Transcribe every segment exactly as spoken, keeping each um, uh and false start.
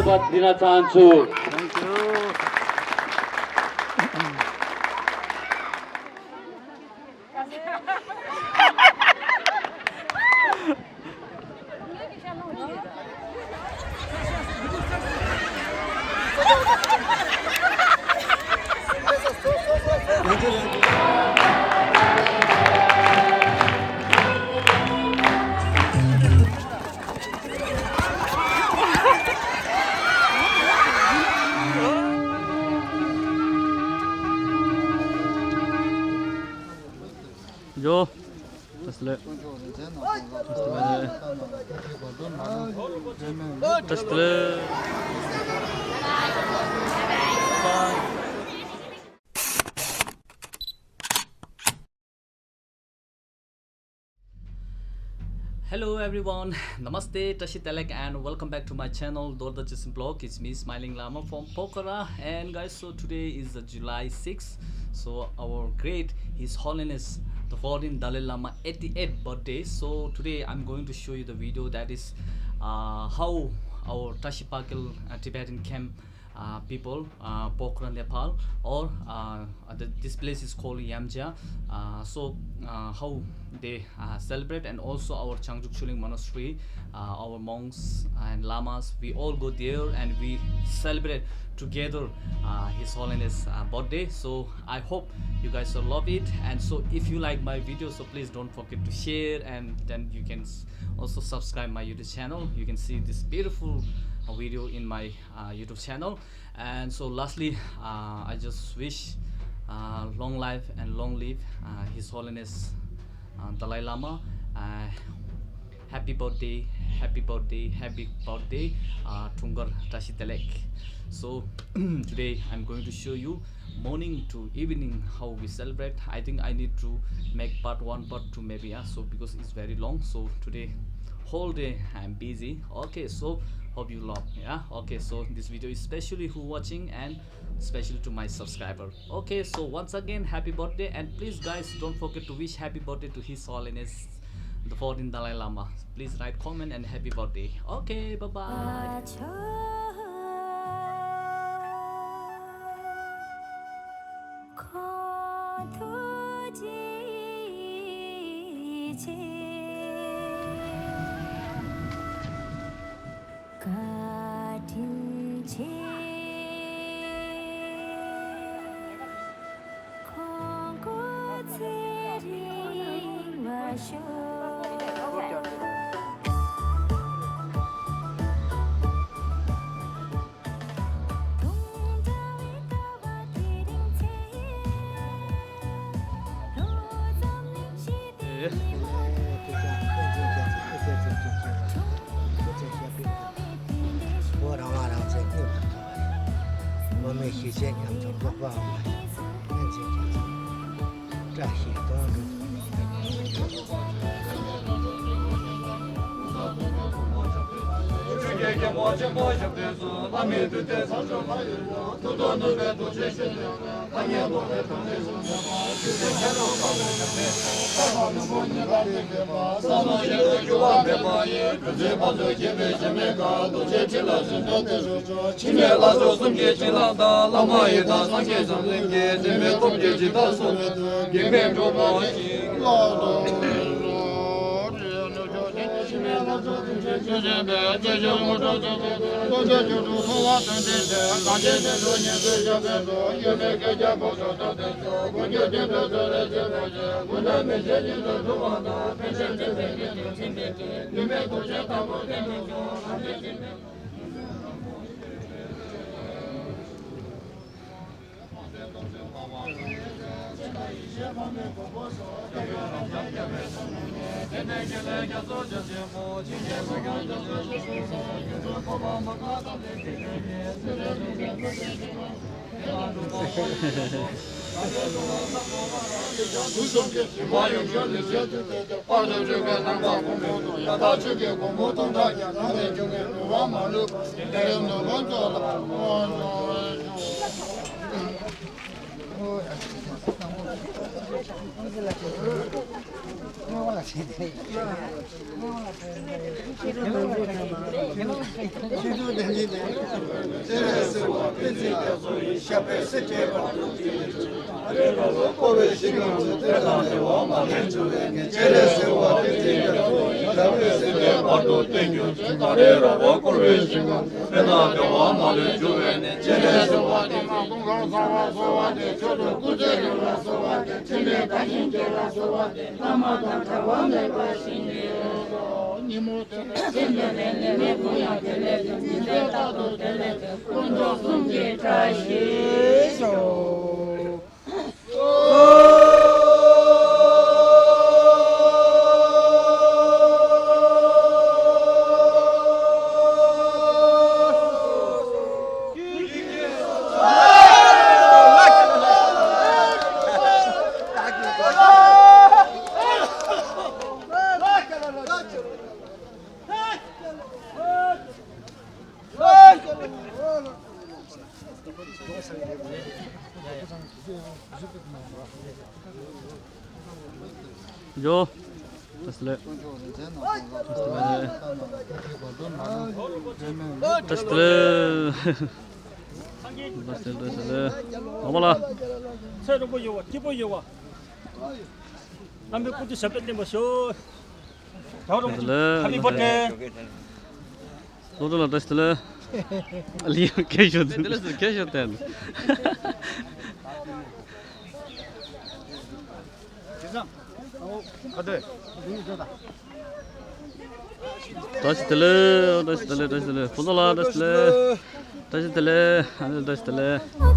པ་འདི་ན་ཚང་ཚུ། ཇོ། བཀྲ་ཤིས་བདེ་ལེགས། བཀྲ་ཤིས་བདེ་ལེགས། བཀྲ་ཤིས་བདེ་ལེགས། Hello everyone, Namaste, བཀྲ་ཤིས་བདེ་ལེགས། And welcome back to my channel, Dorda Jason Blog. It's me, Smiling Lama from Pokhara. And guys, so today is the July sixth. So our great His Holiness the fourteenth Dalai Lama eighty-eighth birthday. So today I'm going to show you the video that is, uh, how our Tashi Pakel, uh, Tibetan camp, uh, people, uh, Pokhara, Nepal, or, uh, the, this place is called Yamja. Uh, so, uh, how they, uh, celebrate, and also our Changjuk Chuling Monastery, uh, our monks and lamas, we all go there and we celebrate together, uh, His Holiness, uh, birthday. So I hope you guys will love it. And so if you like my video, so please don't forget to share, and then you can s-, also subscribe my YouTube channel. You can see this beautiful, uh, video in my, uh, YouTube channel. And so lastly, uh, I just wish, uh, long life and long live, uh, His Holiness, uh, Dalai Lama. Uh, happy birthday, happy birthday, happy birthday, uh, Thungkar Tashi Delek. So today I'm going to show you morning to evening how we celebrate. I think I need to make part one, part two maybe, yeah, so because it's very long. So today whole day I'm busy. Okay, so hope you love, yeah. Okay, so this video is specially who watching and special to my subscriber. Okay, so once again, happy birthday, and please guys, don't forget to wish happy birthday to His Holiness the fourteenth Dalai Lama. Please write comment and happy birthday. Okay, bye bye. བཀའ་དྲིན་ཆེ། ཁོང་སྐུ་ཚེ་རིང་བར་ཤོག། དུང་འདྲ་བའི་དགའ་བ་དེ་རིང་ཚེ་ལོ་ཙམ་ནས་ཤི། བོད་རང་དབང་རང་བཙན་མངོན་དུ་ཐོབ་པ་རེད། བོད་མི་གཞིས་བྱེས་མཉམ་དུ་འགོག་པ་འོག་ལ་སྙན་ཚིག་རྒྱ་མཚོ་བཀྲ་ཤིས་དོན་གྲུབ། ཆོས་རྒྱལ་གྱི་མོ་ཆེན་པོ་ཞབས་བརྟན་སོགས་བླ་མའི་མདུན་བསྟན་ཚར་གྲོལ་མ་ཡོད་ལ། ཐུགས་དོན་ནུས་པའི་རྡོ་རྗེ་ཤེས་ལྡན་ལ། ཐ་སྙད་རྟོགས་པའི་གྲངས་ལས་བྱུང་བ། ཆོས་ཀྱི་ཁྱད་ལོ་བ་ལ་ཡང་མེད། ས་དང་ལྷུན་པོ་ཉིད་ལ་གནས་པའི་པ། ས་དང་ཞིང་དུ་འགྱུར་བ་མེད་པ་ཡི། གདུལ་བྱའི་ཕ་ཚོད་བགྱིས་པའི་གཞལ་མེད་ཁང་། རྡོ་རྗེ་ཁྲི་ལ་བྱོན་པའི་བདེ་མཆོག་མཆོག། འཆི་མེད་ལྷ་མཆོག་གསུམ་གྱི་བྱིན་རླབས་དང་། བླ་མ་ཡི་དམ་སངས་རྒྱས་བྱང་སེམས་ཀྱི། འཛད་མེད་སྟོབས་ཀྱིས་ཇི་ལྟར་གསོལ་བ་དུ། འགེངས་པའི་འགྲོ་བ་ཡི། ཉིན་མོ་དེ་ནས་སེམས་ལ་ནས་ནས་མེ་ཕུང་ཡང་དེ་ལས་དེ་ཉིན་དེ་རྟག་ཏུ་དེ་ལས་དེ་དཀོན་མཆོག་གསུམ་གྱི་བཀྲ་ཤིས་ཤོག་འཇོ། བཀྲ་ཤིས་བདེ་ལེགས། བཀྲ་ཤིས་བདེ་ལེགས། བཀྲ་ཤིས་བདེ་ལེགས། བཀྲ་ཤིས་བདེ་ལེགས། ནོར་བ་ལ། ཚེ་རིང་པོ་ཡོད་པ་སྐྱིད་པོ་ཡོད་པ། བླ་མའི་སྐུ་ཚེ་ཞབས་པད་བརྟན་པ་ཤོག་བཀྲ་ཤིས་བདེ་ལེགས། ཧེ་པི་བར་ཐི་ཌེ། བློ་གྲོས་ལགས་བཀྲ་ཤིས་བདེ་ལེགས། ཨ་ལི་ཡང་སྐད་ཤོར་ཏེ། བཀྲ་ཤིས་བདེ་ལེགས་ཟེར་སྐད་ཤོར་ཏེ། བཀྲ་ཤིས་བདེ་ལེགས། བཀྲ་ཤིས་བདེ་ལེགས། བཀྲ་ཤིས་བདེ་ལེགས། ཕུན་ཚོགས་ལགས་བཀྲ་ཤིས་བདེ་ལེགས། བཀྲ་ཤིས་བདེ་ལེགས། ཨ་ནེ་བཀྲ་ཤིས་བདེ་ལེགས།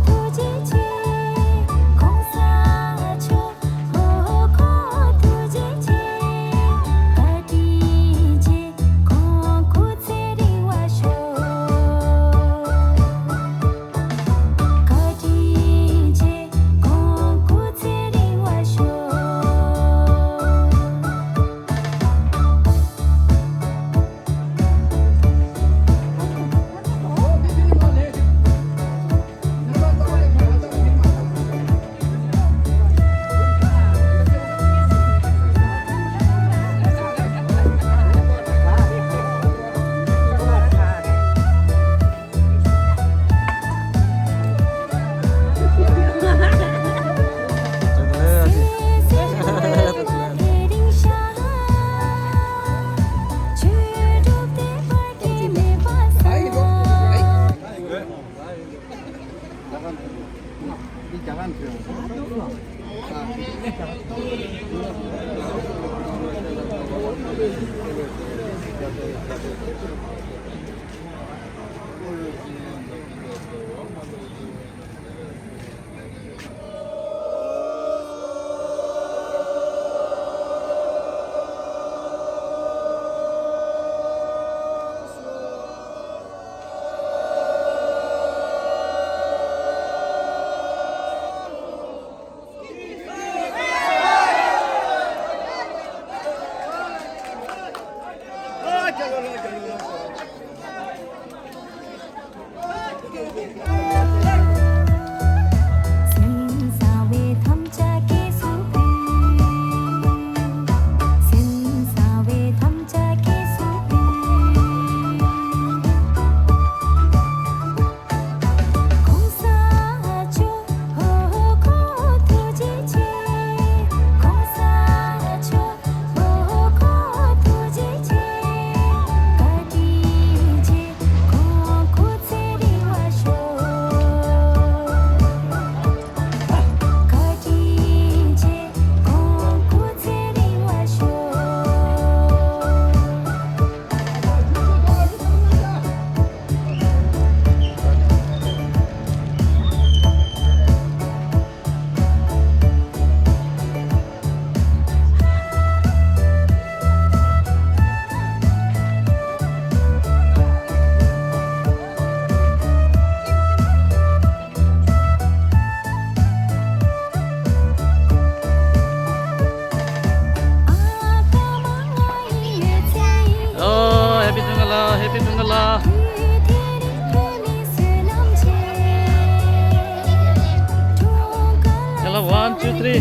Happy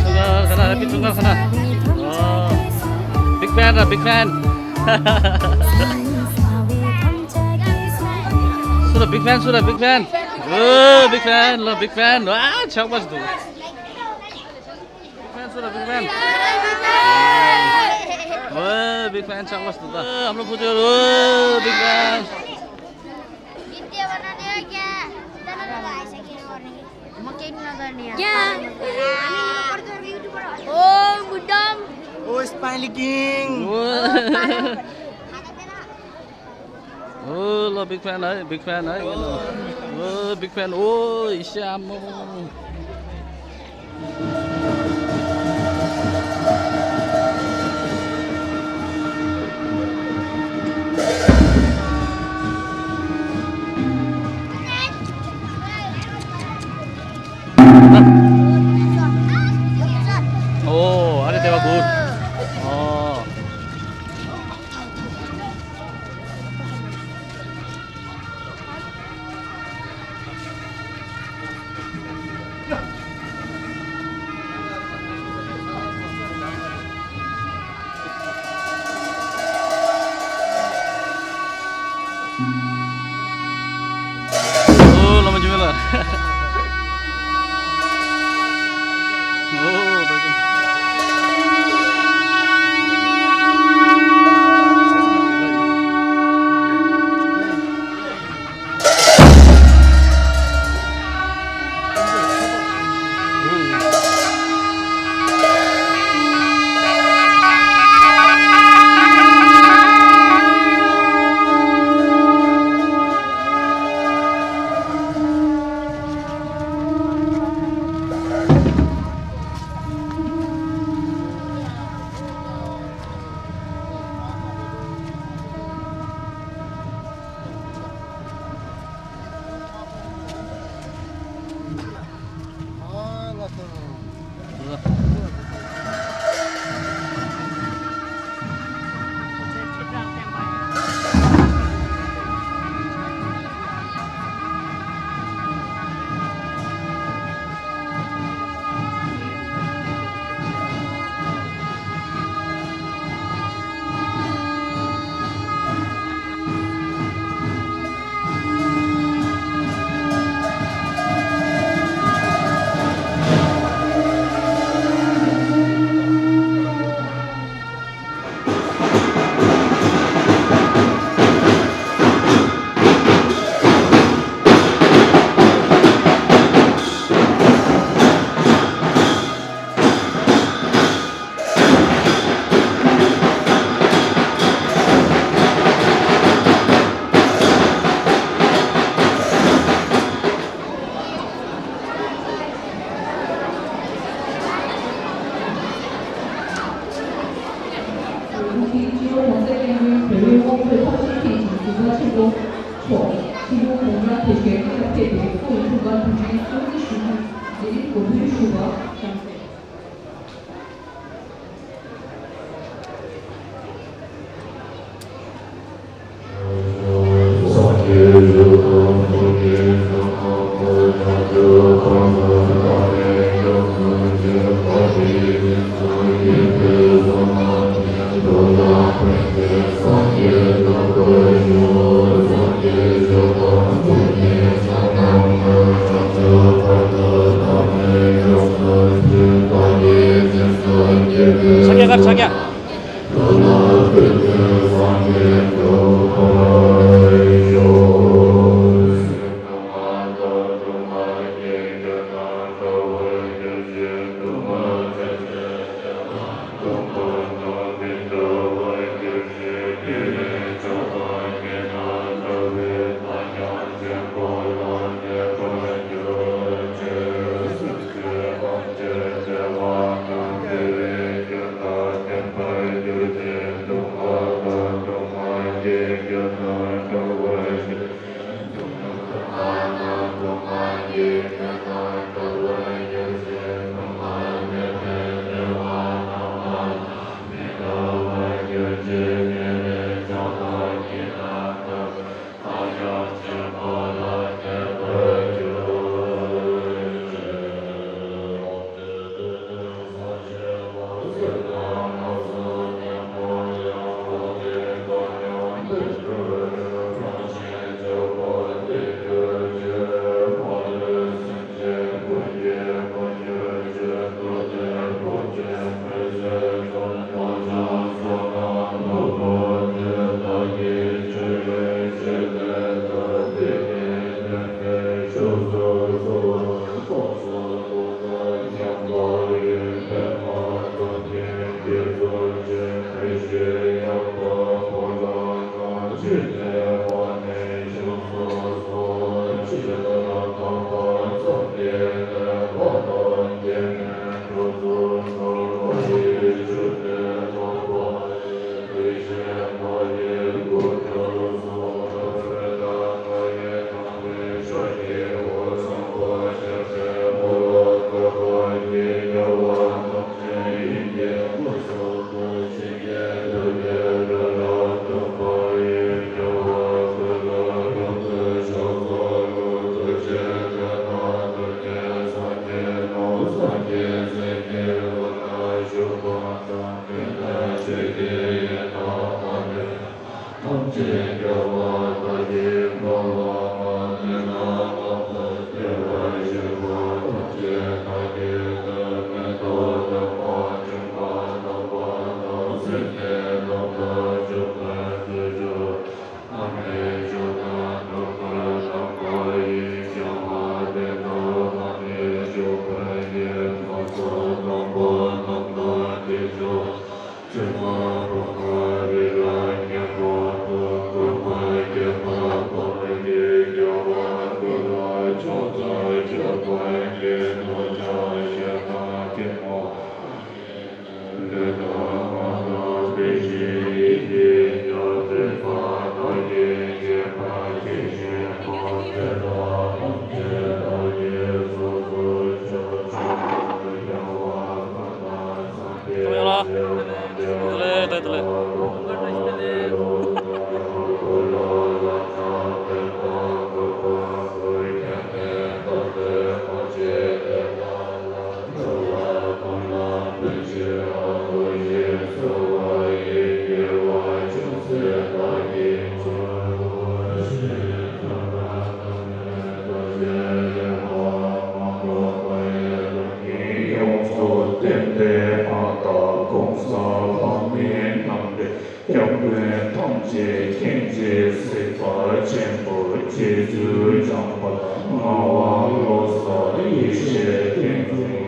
Chungal, Happy Chungal, Happy Chungal, Happy Chungal. Oh. Big fan, ah, big fan. Sura, big fan, Sura, big fan. Oh, big fan, lo, big fan. Ah, chakwas tu. Big fan, Sura, big fan. Oh, big fan, chakwas tu. Ah, हम लोग पूछो, oh, big fan. क्या? ओ गुड्डम। ओ smiley king. ओ। ओ लो, big fan है, big fan है। ओ big fan, ओ इशाम। Oh, ada tewak good. Oh. Oh, lama jumela. Oh, bagus. ཡོངས་སུ་བསྟན་པའི་བཀའ་དང་གོང་ས་ལྷ་མི་རྣམས་ལས། སྐྱབས་མགོན་ཐམས་ཅད་མཁྱེན་ཅིང་གཟིགས་པ་ཆེན་པོ་རྗེ་བཙུན་བྱམས་པ་ལ་བསྔགས་པ་བློ་གསལ་ཡེ་ཤེས་ཏིང་འཛིན།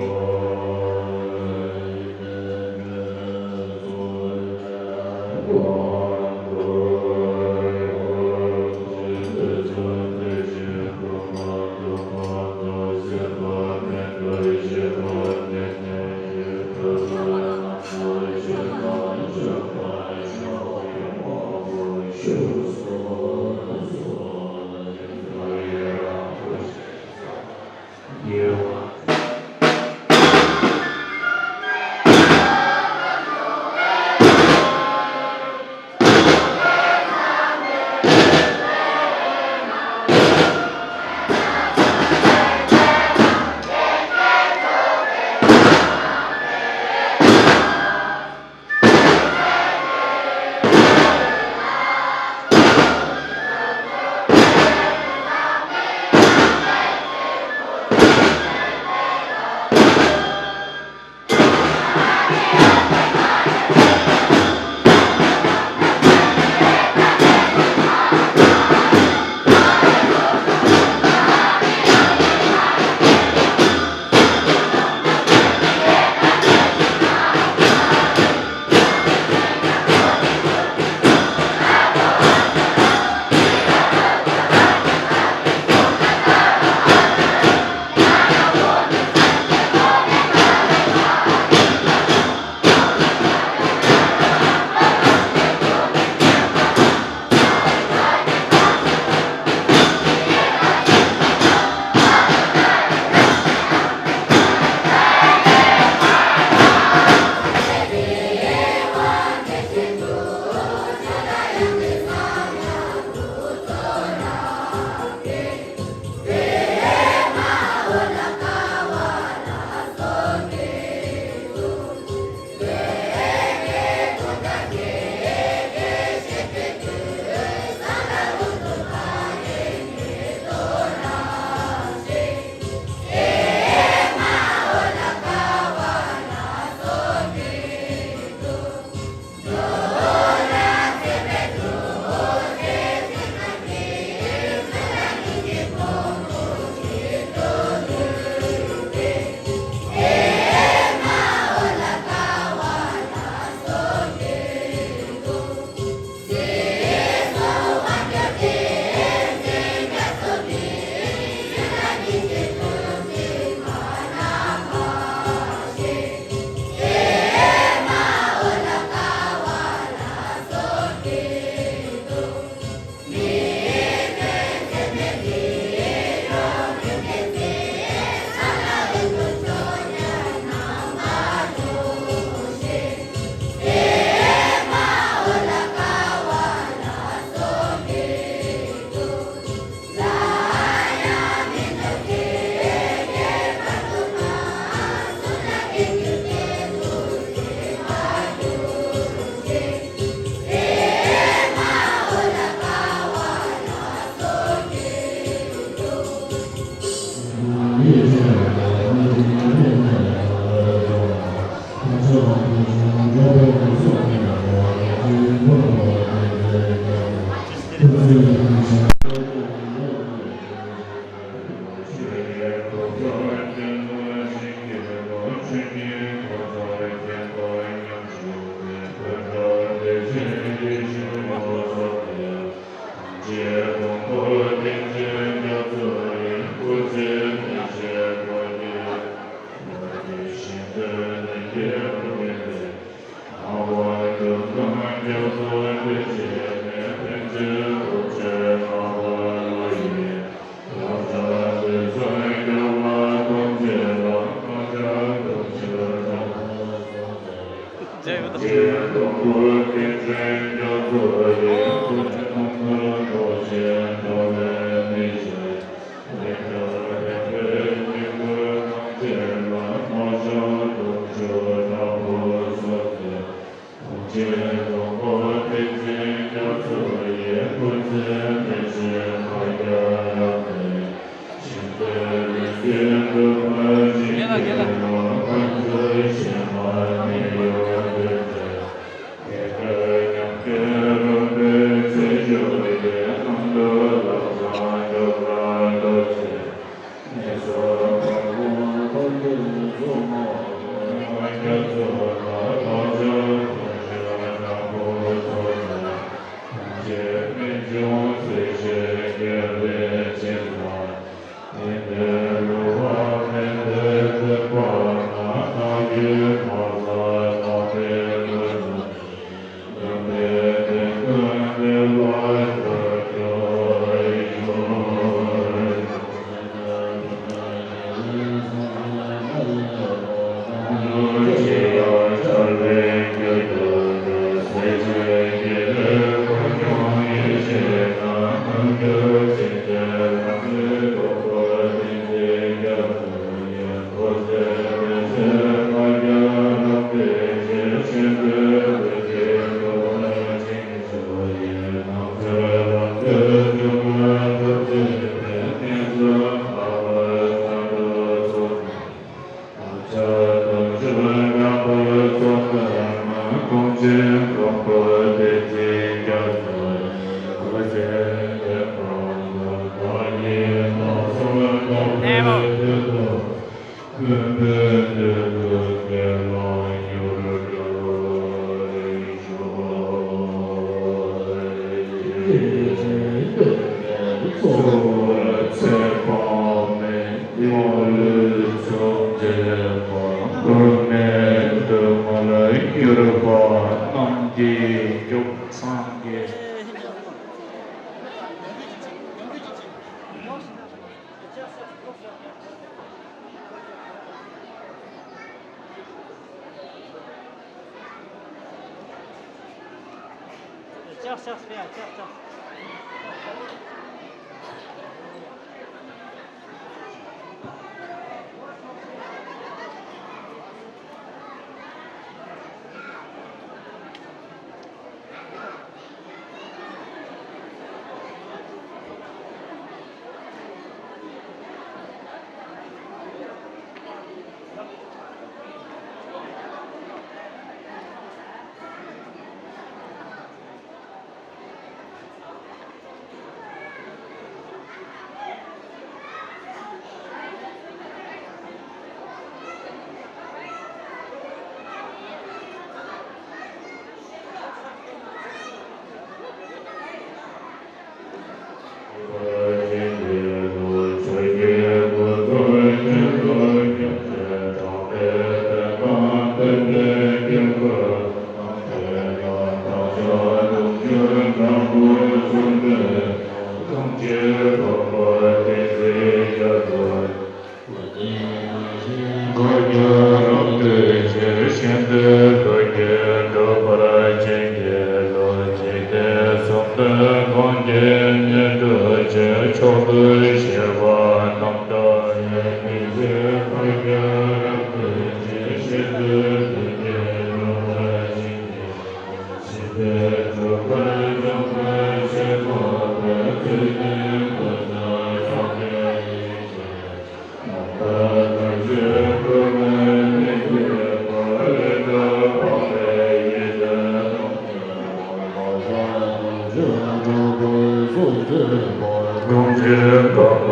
ཀུན་གྱི་བཀག་པ་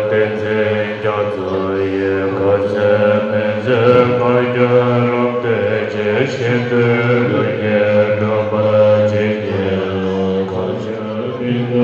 བསྟན་འཛིན་རྒྱ་མཚོ་ཡི། ག་ཚད་མི་ཟད་བར་གྱུར་རབ་སྟེར་ཅིང་། ཤིན་ཏུ་ལུས་ཀྱི་གྲུབ་པ་ཇི་སྙེད་ལ། གང་ཕྱིར་མི་འདའ་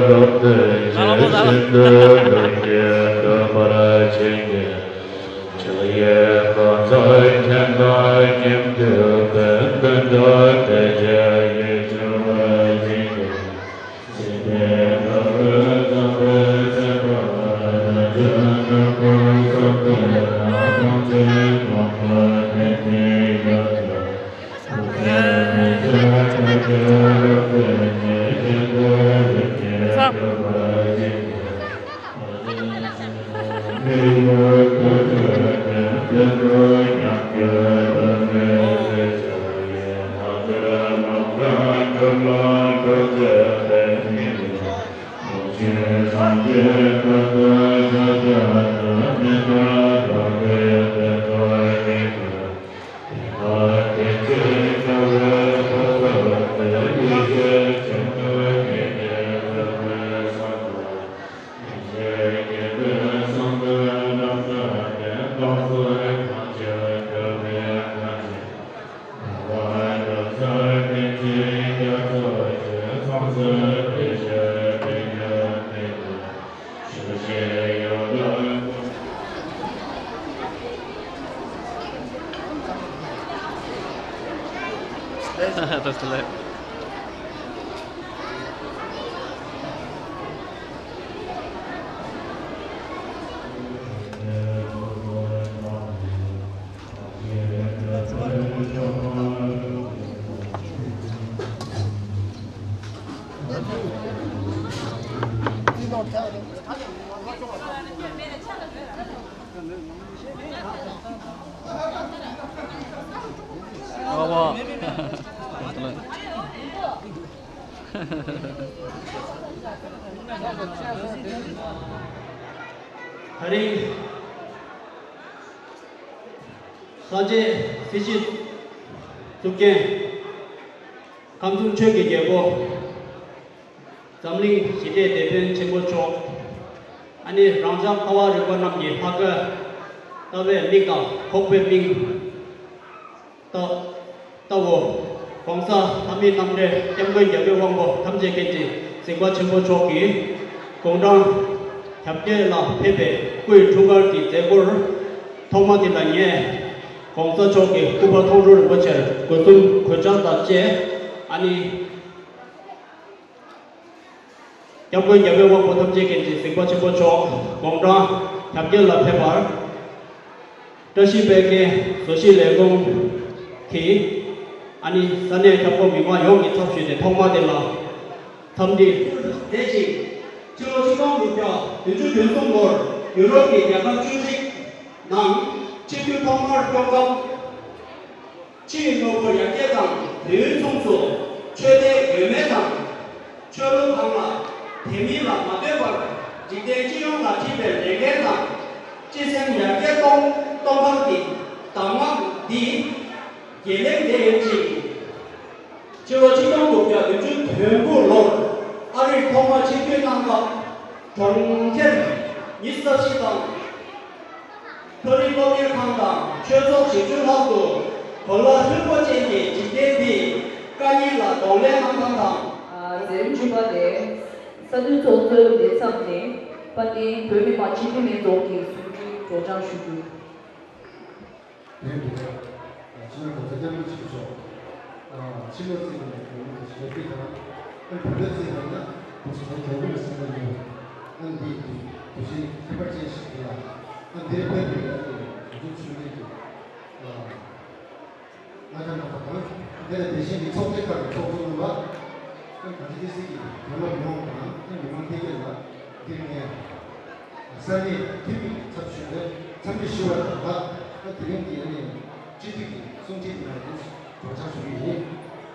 རབ་སྟེར་ལྷུན་གྱིས་གྲུབ། ད་རིང་ས་དཔྱད་སྲིད་བྱུས་གཙུག་རྒྱན་ཁམས་གསུམ་ཆོས་ཀྱི་རྒྱལ་པོ། འཛམ་གླིང་ཞི་བདེའི་དེད་དཔོན་ཆེན་པོ་མཆོག་ཨ་ནི་རང་ཅག་ཁ་བ་རི་པ་རྣམས་ཀྱི་ལྷ་སྐལ་ལྟ་བའི་མིག་དང་ཁོག་པའི་མིག་ལྟ་ལྟ་བུ། ༸གོང་ས་ལྷ་མིའི་རྣམ་འདྲེན་སྐྱབས་མགོན་རྒྱལ་བའི་དབང་པོ་ཐམས་ཅད་མཁྱེན་ཅིང་གཟིགས་པ་ཆེན་པོ་མཆོག་གིས་དགུང་གྲངས་གྱ་བརྒྱད་ལ་ཕེབས་པའི་སྐུའི་འཁྲུངས་སྐར་གྱི་མཛད་སྒོར་ཐོག་མ་དེ་ལ་ངས་༸གོང་ས་མཆོག་གི་སྐུ་པར་མཐོང་གྲོལ་རིན་པོ་ཆེར་གུས་གསུམ་གུས་ཕྱག་དང་བཅས། ཨ་ནི། སྐྱབས་མགོན་རྒྱལ་བའི་དབང་པོ་ཐམས་ཅད་མཁྱེན་ཅིང་གཟིགས་པ་ཆེན་པོ་མཆོག་དགུང་གྲངས་གྱ་བརྒྱད་ལ་ཕེབས་པར། བཀྲ་ཤིས་དཔལ་འཁྱིལ་བཟོ་ཞིང་ལས་ཁུངས་ཀྱིས། ཨ་ནི་ས་གནས་ཁྱབ་ཁོངས་མི་མང་ཡོངས་ཀྱི་ཚབ་ཞུས་ཏེ་ཐོག་མ་དེ་ལ་འཚམས་འདྲི། མཛད་ཅིང་། ཕྱི་ལོ་ཆིག་སྟོང་དགུ་བརྒྱ་བདུན་ཅུ་དོན་གསུམ་ལོར་ཡུ་རོབ་ཀྱི་རྒྱལ་ཁབ་བཅུ་གཅིག་ནང་སྤྱི་འཐུས་ཐོག་མར་སྐྱོང་སྐབས། ཕྱི་ཡི་དངོས་པོ་ཡར་རྒྱས་དང་དུས་མཚུངས་སུ་ཆོས་དད་ཡོད་མེད་དང་། ཆོས་ལུགས་གང་ལ་དད་མིན་ལ་མ་ལྟོས་པར་འཇིག་རྟེན་སྤྱི་ཡོངས་ལ་ཁྲིད་པའི་ལས་འགན་དང་། སྤྱི་སེམས་ཡར་རྒྱས་གཏོང་གཏོང་ཐབས་ཀྱི་གདམས་ངག་འདི་རྒྱས་ལེན་མཛད་ཡོད་ཅིང་། ཕྱི་ལོ་ཆིག་སྟོང་དགུ་བརྒྱ་བདུན་ཅུ་དོན་དགུ་ལོར་ཨ་རིར་ཐོག་མར་སྤྱི་འཐུས་གནང་སྐབས། གྲོང་ཁྱེར་ཉི་ཤུ་རྩ་བཞི་དང་། མཐོ་རིམ་སློབ་གཉེར་ཁང་དང་ཆོས་ཚོགས་བཞི་བཅུ་ལྷག་ཏུ་གོ་ལ་ལྷུན་པོ་ཅན་གྱི་འཇིག་རྟེན་འདིའི་དཀའ་ཉེན་ལ་གདོང་ལེན་གནང་སྟངས་དང་། མཛད་རིམ་བཅུ་པ་དེ། ས་འཐུས་ཚོགས་གཙོའི་ལས་ཚབ་ནས་དཔལ་ལྡན་བོད་མི་མང་སྤྱི་འཐུས་ལྷན་ཚོགས་ཀྱི་ཟུར་འབྲེལ་སྒྲོག་སྦྱང་ཞུ་རྒྱུ། ལན་འདུག་སྤྱི་ནོར་༸གོང་ས་༸སྐྱབས་མགོན་ཆེན་པོ་མཆོག་ཕྱི་ལོ་ཚིགས་ནས་བོད་མི་ཞེས་པའི་དང་། ཨ་བོད་པའི་ཚིག་ནང་ན་བོད་ཀྱི་ལོ་རྒྱལ་པོ་ལ་སེམས་པ་ཡོད། ཨ་འདི་དུས་དུས་ཆེན་ཁྱད་པར་ཅན་ཞིག་ཡིན་ལ། ཨ་འདིར་ཕེབས་པའི་ཨ་ནི་བོད་ཀྱི་ཆོས་ལྡན་གྱི་ཨ་བླ་གྲྭ་རྣམ་པ་དང་། དེ་ལ་དེ་བཞིན་གྱི་ཚོགས་སྡེ་ཁག་གི་ཚོགས་གཙོ་རྣམ་པ། ཨ་གང་ཅི་སྐྱེ་སྲིད་ཀྱི་དོན་སློབ་ཡོངས་དང་ཨ་མི་མང་འཕེལ་རྒྱས་ལ་འདིར་ངས་ས་གནས་འཐུས་མི་ཚབ་ཞུས་ཏེ་འཚམས་འདྲི་ཞུ་བ་དང་། ཨ་དེ་རིང་གི་ཨ་ནི་སྤྱི་འཐུས་ཀྱི་གསུང་ཆོས་འདི་ལ་ཡིན། སྒྲོག་སྦྱང་ཞུ་གི་ཡིན།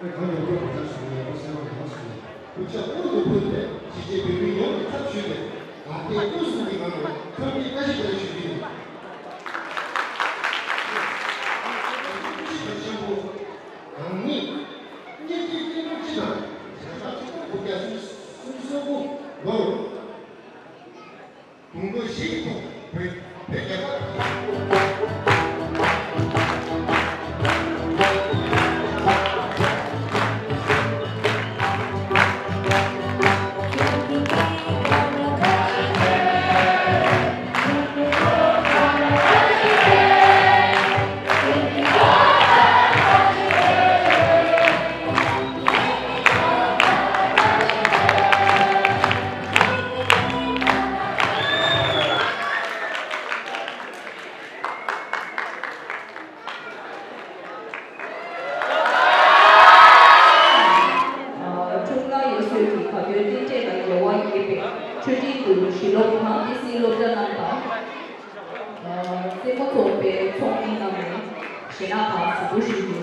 ཨེ་གང་མྱུར་དུ་སྒྲོག་སྦྱང་ཞུ་གི་ཡོད་པ་གསལ་པོ་ཡོང་ཞུ་གི་ཡིན། གུས་ཕྱག་སྔོན་དུ་ཕུལ་ཏེ་གཞིས་བྱེས་བོད་མི་ཡོངས་ཀྱི་ཚབ་ཞུས་ཏེ་དགའ་དད་དབུས་གསུམ་གྱི་ངང་ནས་འཚམས་འདྲི་བཀྲ་ཤིས་བདེ་ལེགས་ཞུ་རྒྱུ་ཡིན། ཆེན་པོ་རང་ཉིད་སྐྱེས་ཆེན་སྐྱེས་ནོར་སྤྱི་དང་བྱ་བ་ཆེན་པོ་དགུ་བརྒྱ་སུམ་ཅུ་སོ་དགུ་ལོར། དགུང་ལོ་བཞིའི་ཐོག་བོད་བོད་རྒྱལ་ཁབ། འཁྲུངས་སྐར་ཡག་ཤོས་ཀྱི་དགའ་སྟོན་རྟེན་འབྲེལ་ལ་འགྱུར་བ་ཡོད་པའི་ཆོས་སྒྲིག་ཏུ་གཞིས་སློབ་ཁང་ཏི་སིའི་སློབ་གྲྭ་རྣམས་དང་། རྩེད་མོ་ཚོགས་པའི་ཚོགས་མི་རྣམས་ནས་ཞེ་དྲག་གཟིགས་འབུལ་ཞུ་རྒྱུ།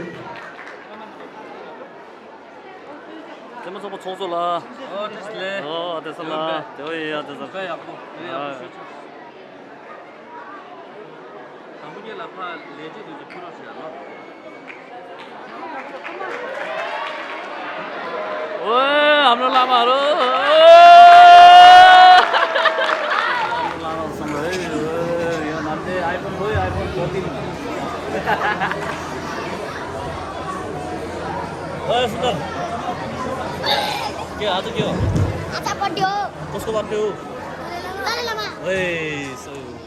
རྩེད་མོ་ཚོགས་པ་ཚོགས་གཙོ་ལགས། ཨོ་བཀྲ་ཤིས་བདེ་ལེགས། ཨོ་བདེ་ས་ལགས། དེ་བས་ཡག་བདེ་ས་ལགས། དཔེ་ཡག་པོ་དཔེ་ཡག་པོ་ཨ་ཤོད་ཆོག་དང་པོ་ཉིད་ལ་ཕར་ལས་བྱེད་དུ་ཅིག་ཕུལ་རོགས་ཞེས་ལགས། ཨོའེ་ཨ་མྲོ་བླ་མ་རོ། ཨ་མྲོ་བླ་མ་སོང་རེད། ཡང་ནམ་དེ་ཨའི་ཕོན་ལོས་ཨའི་ཕོན་ཕོར་ཊིན། ཨོའེ་སུ་ཏར། ཀེ་ཨ་ཏུ་ཀེ། ཨ་ཏ་པ་ཏིའོ། ཀོ་སྐོ་པ་ཏིའོ། ཨོའེ་སུ།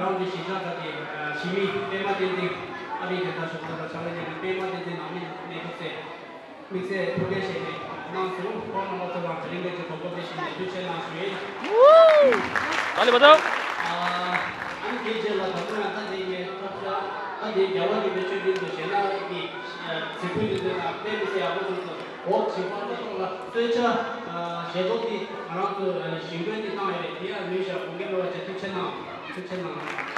རང་གི་གཞིས་ཆགས་ཁག་གི་གཞིས་མི་པད་མ་བསྟན་འཛིན། ཨ་རིའི་རྒྱལ་དར་ཞུ་གཏུག་པ་ཕྱག་ལས་གནང་མཁན་པད་མ་བསྟན་འཛིན་ནང་མི་གནས་ཐུབ་ཚེ། དམིགས་བསལ་ཐུགས་རྗེ་ཆེ་གནང་སོང་། ཁོང་རྣམ་པ་ཚོ་དང་དེ་རིང་འདིར་གྱི་དོ་ཁུར་དེ་བཞིན་ནས་ཐུགས་རྗེ་ཆེ་གནང་ཞུ་ཡིན། ཨ་ནི་དེའི་རྗེས་ལ་ད་དུང་ཡང་ད་དེ་ངས་ཐོབ་ཤག་ད་དེ་རྒྱལ་བ་རིན་པོ་ཆེ་མདུན་དུ་ཞལ་ལག་གི་གཟིགས་འབུལ་དེ་ཚོ་དང་དཔེ་མི་སྲིད་ཡག་པོ་བྱུང་སོང་། འོག་ཞིང་ཁམས་ཀྱི་ཕྱོགས་ལ་གསོལ་ཇ་ཞལ་ཏོག་དེ་ང་རང་ཚོ་ཞིང་བྲན་གྱིས་བཏང་ཡོད་རེད། དེ་ཡང་ལུས་ཤག་དགོངས་འགལ་མེད་པ་བྱས། ཐུགས་རྗེ་གནང་། ཐུགས་རྗེ་གནང་།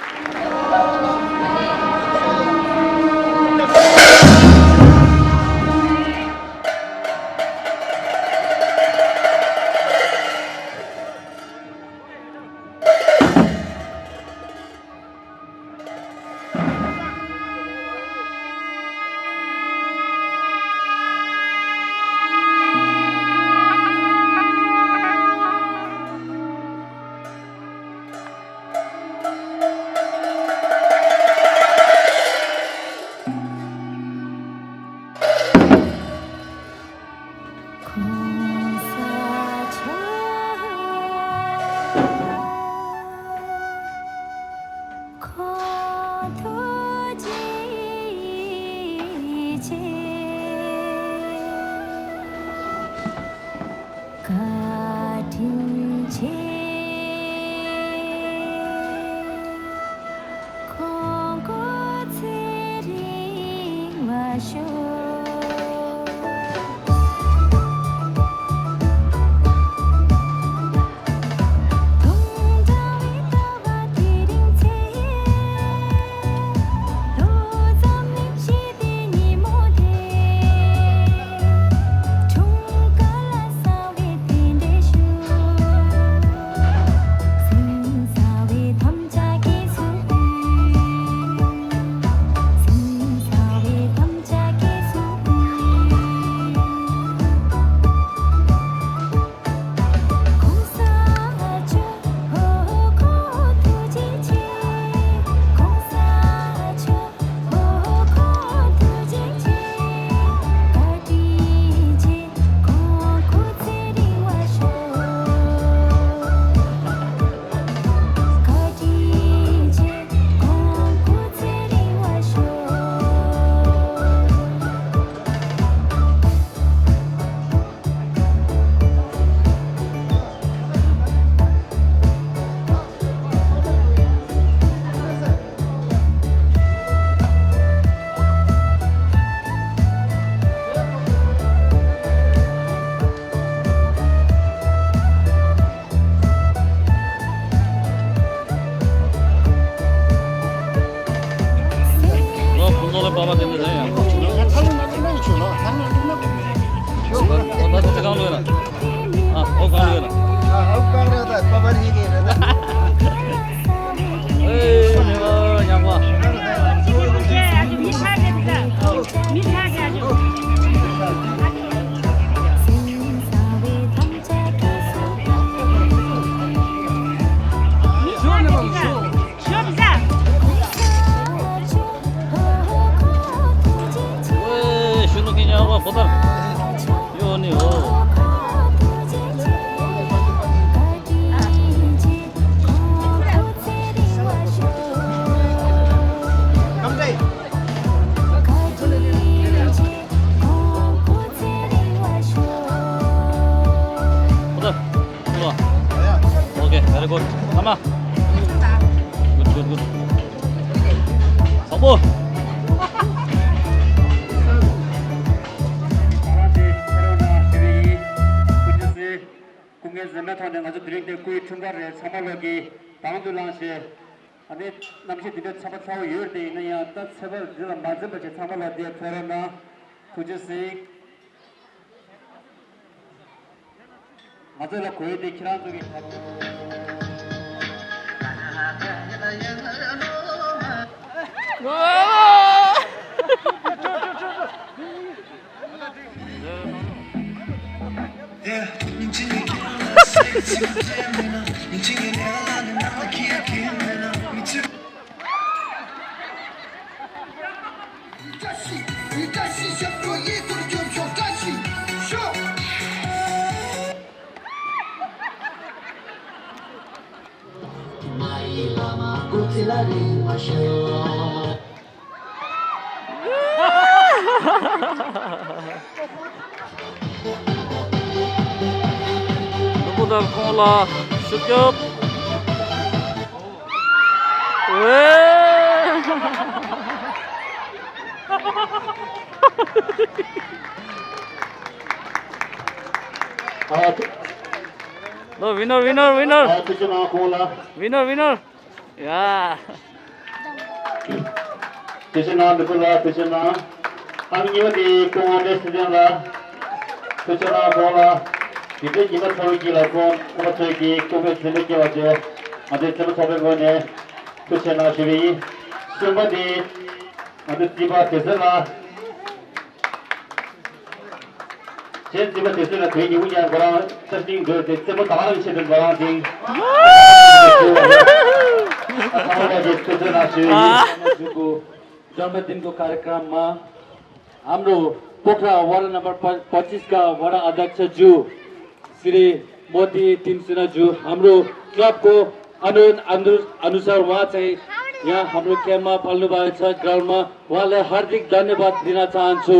ཨེ་རེ་བ་ཡག་པ། མི་ཆགས་ཀྱི་ཨ་ཅོ། མི་ཆགས་ཀྱི་ཨ་ཅོ། མི་ཆགས་ཀྱི་ཨ་ཅོ། Okay, very good. Come on. Good, good, good. Support. སྐུ་ངལ་འཛེམས་མེད་ཐོག་ནས་ང་ཚོ་དེ་རིང་འདིར་སྐུའི་འཁྲུངས་སྐར་རེ་ཚང་མ་ལོག་གིས་དང་དུ་བླངས་བྱས། ཨ་ནི་གནམ་གཤིས་འདི་འདྲའི་ཚ་བ་ཚ་བོ་ཡོད་དེ་ཡིན་ན་ཡང་ད་ཚ་བ་འདི་ལ་མ་འཛེམས་པ་བྱས་ཚང་མ་ལོག་འདིར་ཕེབས་རོགས་གནང་། ཐུགས་རྗེ་གཟིགས། ང་ཚོ་ལ་དགོས་ཡོད་དེ་ཁྱེད་རང་ཚོ་གི་ཁ། ནོར་བུ་དང་ཁོང་ལ་ཤུགས་རྒྱོབ། ཝེ། ལོ། Winner, winner, winner. ཨ་ཐུགས་རྗེ་གནང་ཁོང་ལ། Winner, winner. ཡ། ཐུགས་རྗེ་གནང་། འདི་ཕུ་ལ་ཐུགས་རྗེ་གནང་། ཨ་མི་གཉིས་པ་དེ་སྐུ་ངོ་ཨ་འདྲེ་ཚེ་བརྟན་ལ་ཐུགས་རྗེ་གནང་ཁོང་ལ། དེ་འདྲའི་ཉི་མ་ཚ་བོའི་དཀྱིལ་ལ་ཁོང་ཁོང་ཚོས་ཀྱི་སྐུ་ངལ་འཛེམས་མེད་བསྐྱེད་པ་བཅས་ང་ཚོའི་བཙན་པོ་ཚོགས་པའི་ངོས་ནས་ཐུགས་རྗེ་གནང་ཞུ་བ་ཡིན། གསུམ་པ་དེ་ང་ཚོའི་རྩིས་པ་བདེ་སྲུང་ལ། ཁྱེད་རྩིས་པ་དེ་ཚོ་ལ་དེའི་ཉིན་མོ་ཉག་ཁོ་རང་ས་ཞིང་འགྲོ་ཏེ་རྩེད་མོ་དང་རང་བྱེད་པའི་ཁོ་རང་དེ། ཨ་ཚང་མ་གི་ཐུགས་རྗེ་གནང་ཞུ་ཡིན། जो हमें दिन को कार्यक्रम में हम लोग पोखरा वार्ड नंबर पच्चीस का वार्ड अध्यक्ष जो श्री मोदी तीन सिन्हा जो हम लोग क्लब को अनु, अनु, अनुसार उहाँ चाहिँ यहाँ हाम्रो क्याम्पमा पाल्नु भएको छ ग्राउन्डमा। उहाँलाई हार्दिक धन्यवाद दिन चाहन्छु।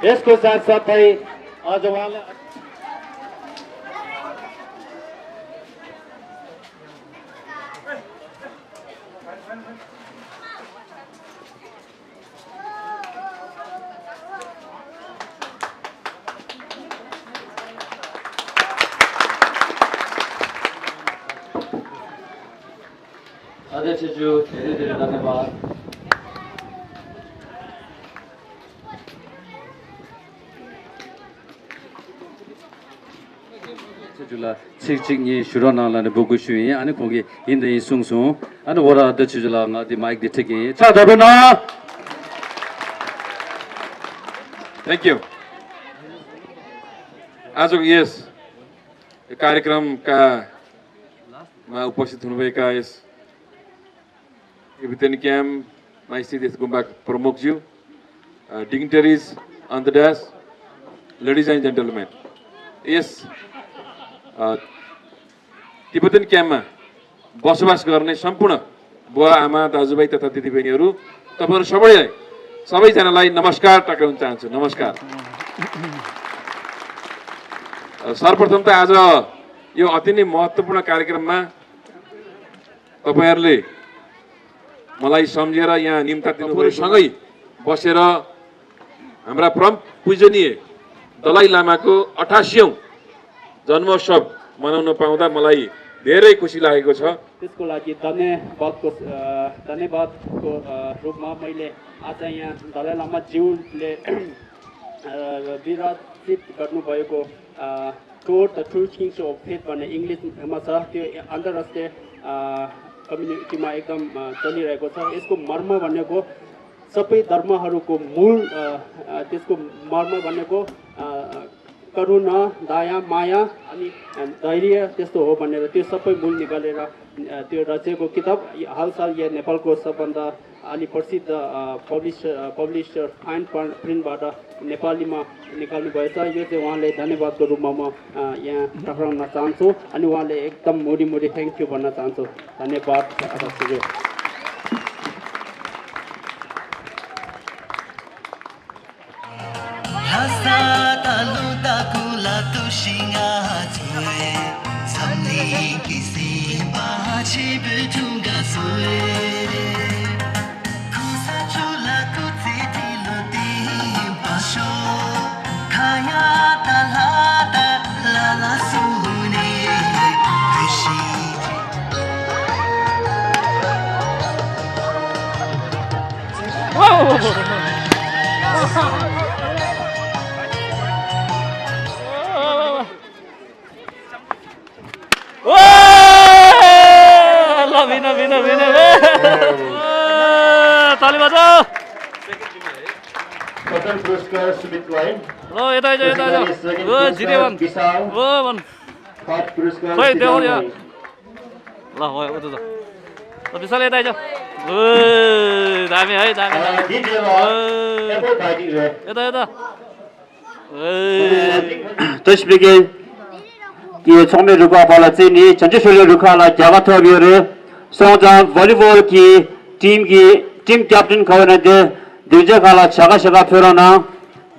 यसको साथसाथै अझ उहाँलाई अध्यक्षज्यू, धेरै धेरै धन्यवाद। ཚེ་ཇུ་ལ་ཚིག་གཅིག་གཉིས་ཞུ་རོགས་གནང་ལབ་ནས་འབོད་སྐུལ་ཞུས་ཡིན། ཨ་ནི་ཁོང་གིས་ཡིན་དང་ཡིན་གསུངས་སོང་། ཨ་ནི་ཝོ་ར་ཨ་ད་ཚེ་ཇུ་ལ་ང་དེ་མའིག་དེ་ཁྲིད་ཀྱི་ཡིན། ཕྱག་དར་སྤེལ་གནང་། Thank you. आजको यस कार्यक्रममा उपस्थित हुनुभएका यस तिब्बतन क्याम्पमा स्थित यस गुम्बा प्रमुखज्यू, अ, dignitaries on the dais, ladies and gentlemen, यस, अ, तिब्बतन क्याम्पमा बसोबास गर्ने सम्पूर्ण बुवा, आमा, दाजुभाइ तथा दिदीबहिनीहरू, तपाईँहरू सबैलाई, सबैजनालाई नमस्कार टक्राउन चाहन्छु। नमस्कार। अ, सर्वप्रथम त आज यो अति नै महत्त्वपूर्ण कार्यक्रममा तपाईँहरूले मलाई सम्झेर यहाँ निम्ता दिनुभयो। सँगै बसेर हाम्रा परम पूजनीय दलाई लामाको अठासीौँ जन्मोत्सव मनाउन पाउँदा मलाई धेरै खुसी लागेको छ। त्यसको लागि धन्यवादको, अ, धन्यवादको, अ, रूपमा मैले आज यहाँ दलाई लामा ज्यूले, अ, विराट गर्नुभएको, uh, toward the true things of faith भन्ने इङ्ग्लिसमा छ, त्यो अन्तर्राष्ट्रिय, अ, कम्युनिटीमा एकदम, अ, चलिरहेको छ। यसको मर्म भनेको सबै धर्महरूको मूल, अ, अ, त्यसको मर्म भनेको, अ, करुणा, दया, माया अनि, अ, धैर्य त्यस्तो हो भनेर त्यो सबै मूल निकालेर, अ, त्यो रचेको किताब। हालसाल यहाँ नेपालको सबभन्दा अलि प्रसिद्ध, अ, पब्लिस-, अ, पब्लिसर फाइन प्र-, प्रिन्टबाट नेपालीमा निकाल्नुभएछ। यो चाहिँ उहाँलाई धन्यवादको रूपमा म, अ, यहाँ टक्राउन चाहन्छु। अनि उहाँले एकदम मुरी मुरी थ्याङ्क यू भन्न चाहन्छु। धन्यवाद अध्यक्षज्यू। ताली बजाऊ। प्रथम पुरस्कार सुमित राई। ल, यता, यता, यता, यता। सेकेन्ड पुरस्कार विशाल। ल, भन। थर्ड पुरस्कार खोइ, त्यो हो, सीताराम राई। ल, हो, उता जाऊ। ल, विशाल, यता आइज। ओ, दामी है, दामी, दामी। यता, यता। ए, तैँले कि ཚོགས་མི་རུ་ཁག་པ་ལ་བརྩིས་ནས་བྱང་ཆུབ་ཤུགས་ལྡན་རུ་ཁག་ལ་རྒྱལ་ཁ་ཐོབ་ཡོད་རེད། སོང་ཙང་བོ་ལི་བོལ་གྱི་ཊིམ་གྱི་ཊིམ་ཀེབ་ཊན་ག་བ་ན་དེ་སྡིངས་ཆ་ཁག་ལ་བྱ་དགའ་ཞེ་དགའ་ཕུལ་རོགས་གནང་།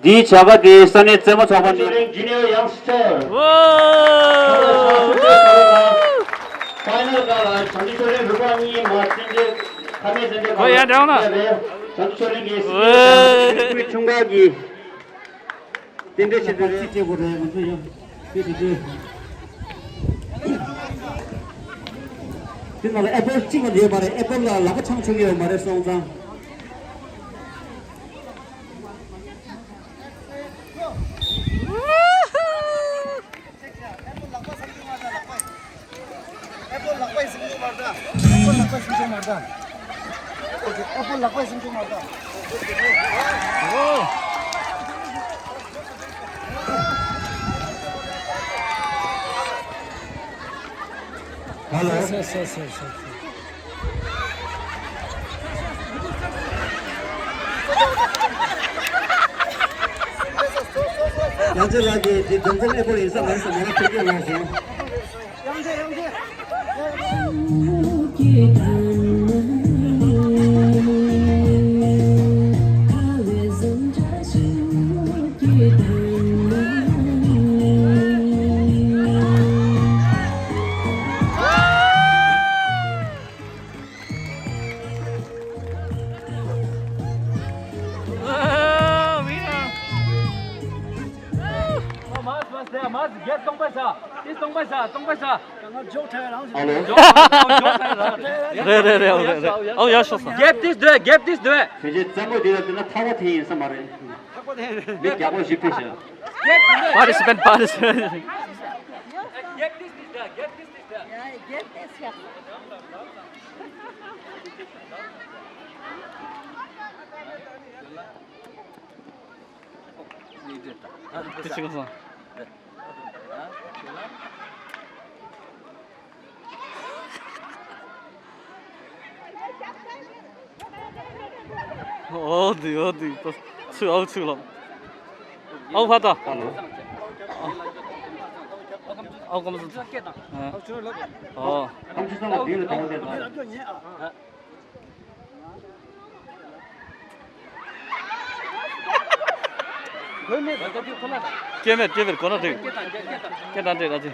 འདིའི་བྱ་དགའ་དེ་ས་གནས་རྩེད་མོ་ཚོགས་པ་ནས། Junior Youngster། ཕའི་ནལ་སྒང་ལ་བྱང་ཆུབ་ཤུགས་ལྡན་རུ་ཁག་གཉིས་མ་རྩེད་འགྲན་ཁ་མེད་རྩེད་འགྲན་ཁག་ལ་ཡ་འདྲ་བ་ན་རེད། བྱང་ཆུབ་ཤུགས་ལྡན་གྱི་སྲིད་ཇུས་ཆུང་ཁག་གི་རྟེན་འབྲེལ་ཆེད་དུ་རེད། ཅེས་དགོས་རེད། ང་ཚོ་ཡང་དེ་དེ་དེ་དེ་ནང་ལ་ཨེ་པལ་གཅིག་མ་ཡོད་མ་རེད། ཨེ་པལ་ལ་ལག་པ་འཆང་ཆོག་གི་ཡོད་མ་རེད། སོང་ཙང་། Hello. ཡང་ཅིག་ལགས་ཀྱིས་དེ་རྒྱུ་མཚན་ཨེ་པོ་ཡིན་ས་མ་རེད་ཟེར་མ་ལ་ཕེབས་སྐྱེལ་གནང་སོང་། རེད་རེད་རེད། ཨོ་ཡ་ཤོག་སོང་། རྒྱབ་ཏིས་སྡོད། རྒྱབ་ཏིས་སྡོད། བོད་ཆས་རྩེད་མོ་འདི་ལ་བལྟས་ན་ཐག་པ་འཐེན་ཡིན་ས་མ་རེད། མི་རྒྱག་པོ་ཞིག་ཕེབས་ཤག Participant, participant. རྒྱབ་ཏིས་སྡོད། རྒྱབ་ཏིས་སྡོད། དེ་ཅི་ག་སོང་། ཨོ་དེ་ཨོ་དེ་ཚུ་ཨོ་ཚུ་ལོ། ཨོ་ཕ་ཏ། ཨོ་ཀམ་སུ། ཨོ། སྐྱེ་མེད་སྐྱེ་བེར་གོ་ན་འགྲིག་སྐྱེ་དང་འདྲེས་ད་ཅི།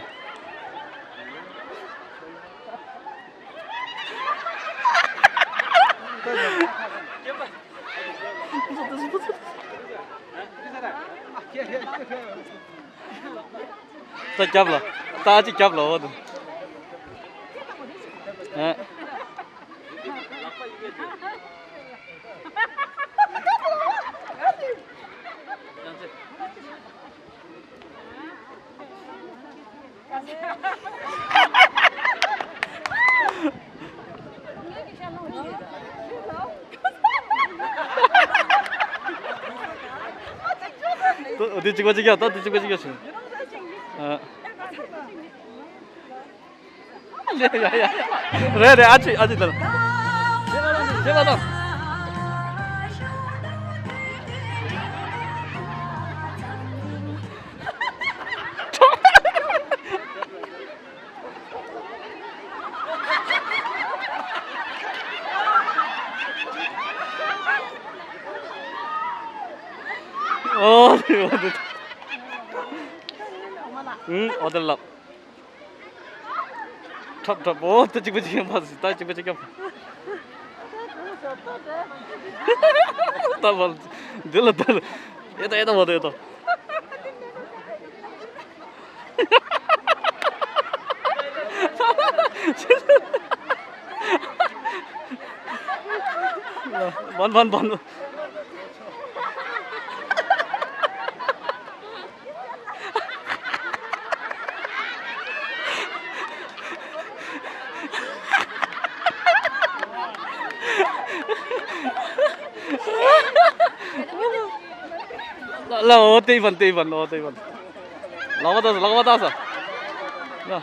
ད་རྒྱབ་ལ། ད་ཅི་རྒྱབ་ལ་འོ་དུ། ཨ། ད་འདི་གཅིག་པ་གཅིག་རྒྱག་ད་འདི་གཅིག་པ་གཅིག་རྒྱག་ཞུ། ཨ། རེད་རེད། ཨ་ཅེ་ཨ་ཅེ་དར། ཞེས་པ་དང་། ཨོ་དེ་ཨོ་དེ། ཨུམ་ཨོ་དེ་ལབ། ཁྲབ་ཁྲབ། ཨོ་ད་གཅིག་པ་གཅིག་ཡང་ཕ་སི་ད་གཅིག་པ་གཅིག་ཡང་ཕ། ད་བལ། འདི་ལ་ད་ལ། ཨེ་ད་ཨེ་ད་བ་ད་ཨེ་ད། བན་བན་བན། ལ་ལ་ཨོ་ཏེ་བན་ཏེ་བན་ཨོ་ཏེ་བན། ལག་པ་བཏགས་སོ། ལག་པ་བཏགས་སོ། ལ། ལ།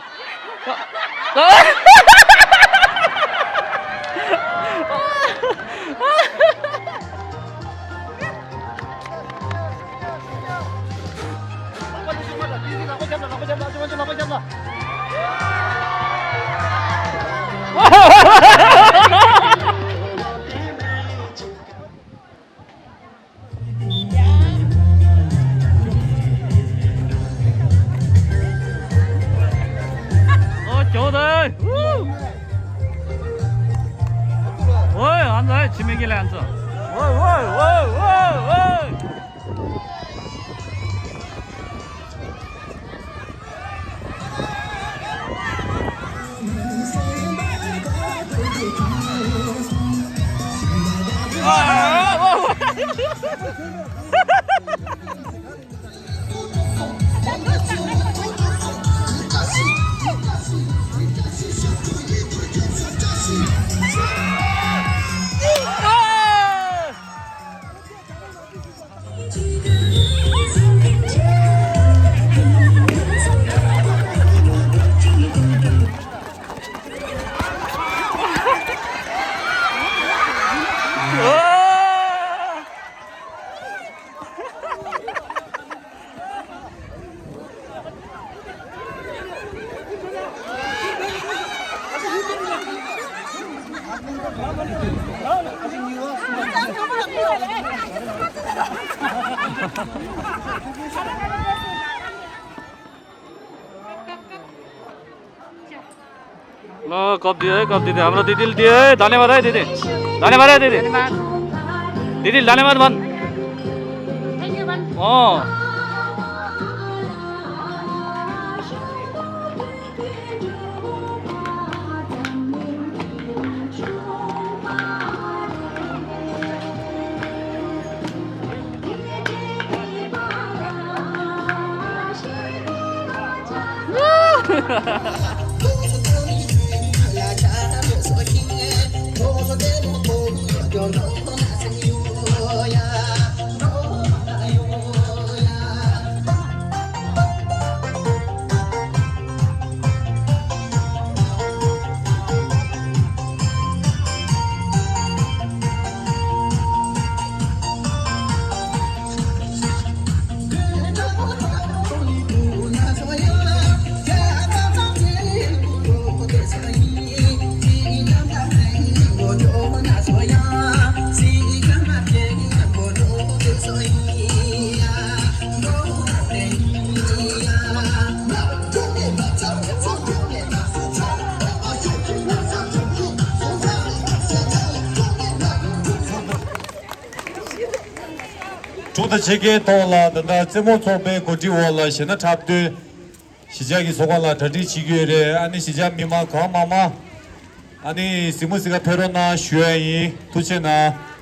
ཨོ། ཇོ་དེ། ཝུ། ཝོའི། ཨ་ཙི། ཆི་མི་གི་ལན་ཙི། ཝོའི་ཝོའི་ཝོའི་ཝོའི་ཝོའི། ལོ། སྐབས་དེ་སྐབས་དེ་དེ་ཧམ་ར་དེ་དེ་དེ་धन्यवाद है दीदी। धन्यवाद है दीदी। धन्यवाद। दीदी धन्यवाद बन। Thank you बन। हाँ। དྲུག་དང་ཕྱེད་ཀའི་ཐོག་ལ་ད་ལྟ་རྩེད་མོ་ཚོགས་པའི་གོ་སྒྲིག་འོག་ལ་གཞས་སྣ་འཁྲབ་སྟོན། གཞིས་ཆགས་ཀྱི་ཚོགས་ཁང་ལ་གྲ་སྒྲིག་བྱེད་ཀྱི་ཡོད་རེད། ཨ་ནི་གཞིས་ཆགས་མི་མང་གང་མང་མང་། ཨ་ནི་གཟིགས་མོ་གཟིགས་ག་ཕེབས་རོགས་གནང་ཞུ་ཡ་ཡིན། ཐུགས་རྗེ་གནང་།